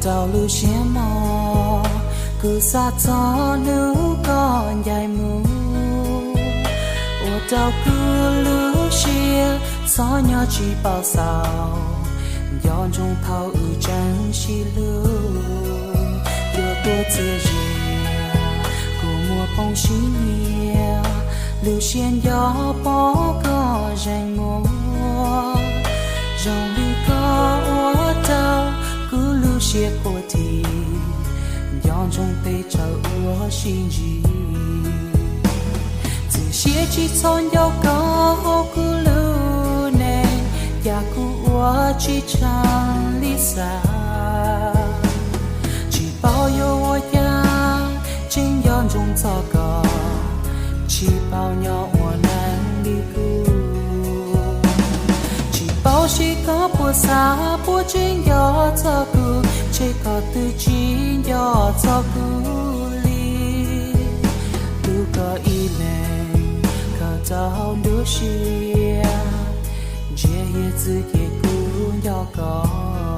Rau lub siab mog, kuv xav txog hnub koj ncaim mus, ua rau kuv lub siab txhob nyob tsis paub xaus. Nco ntsoov thaum wb tseem sib hlub, yuav tuaj txias zi, kuv muaj poob siab nyiam, lub siab nco pom koj zeem muag. Zoo li koj ua rau kuv lub siab quaj thi, nco ntsoov tej tsawv ua si ntsis. Txias siab tsis txhob nco koj hauv kuv lub neej, cas kuv ua tsis tsheej li xav. Tsis paub yuav ua cas, tseem nco ntsoov txog koj, tsis paub nyob ua neej li kuv. Tsis paub seb koj puas xav puas tseem nco txog kuv, ntshe koj twb tsis nco txog kuv li. Hlub koj ib leeg, khaws rau hauv nruab siab, ntsia hiav txwv ces kuv nco koj.